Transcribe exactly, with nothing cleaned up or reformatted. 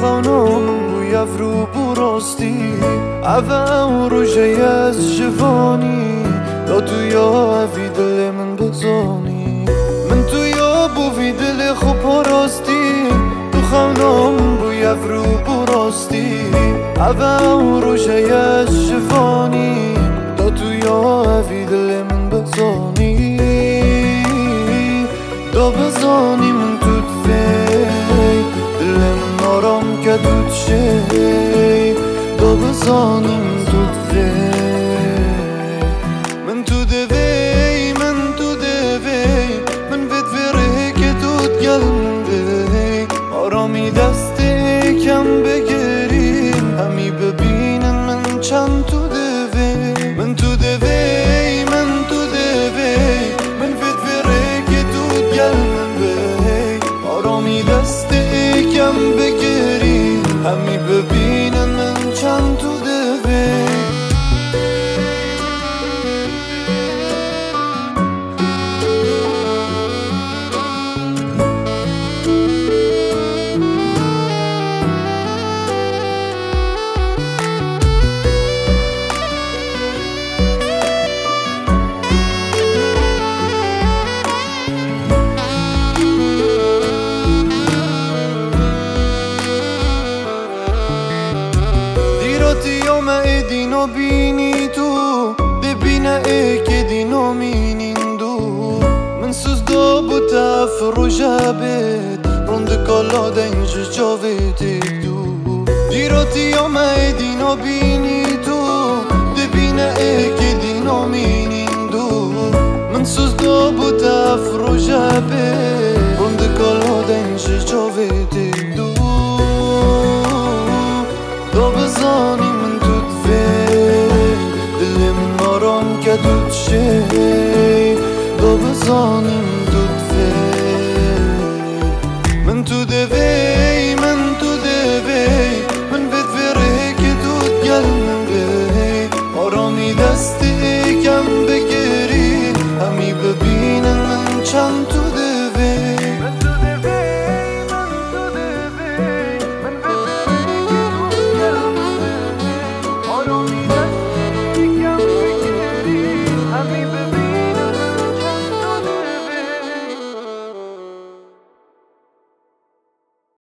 Xewna min bû yevrû bû rastî. Ev e ew roje ye ez ji vanî. Da tu ya evî dilê min bizanî. Min tu ya bû vî dilê xwe parastî. Tu xewna min bû yevrû bû rastî. Ev e ew roje ye ez ji vanî. Da tu ya evî dilê min bizanî. Da bizanî min tu divê. Dilê min aram ke tu dişê. Da bizanî min tu divê. Min tu divê, min tu divê. Min vê divê rêkê tu digel min bê. Aramî destê kem bigirî. Hemî bibînin min çend tu divê. Min tu divê, min tu divê. Min vê divê rêkê tu digel min bê. Aramî destê kem bigirî. Hemî bibînin min çend tu divê. Dîrotî yo me êdî no bînî tu, dê bîne êkê dî no mînîn du. Min siz do bû te ev roje bêt, rûn di kala deyn ji çavê têk du. Dîrotî yo me êdî no bînî tu, dê bîne êkê dî no mînîn du. Min siz do bû te ev roje bêt, rûn di kala deyn ji çavê têk du. Do bizanî min tu divê, dilê min aram ke tu dişê. Do bizanî min tu divê. Min tu divê,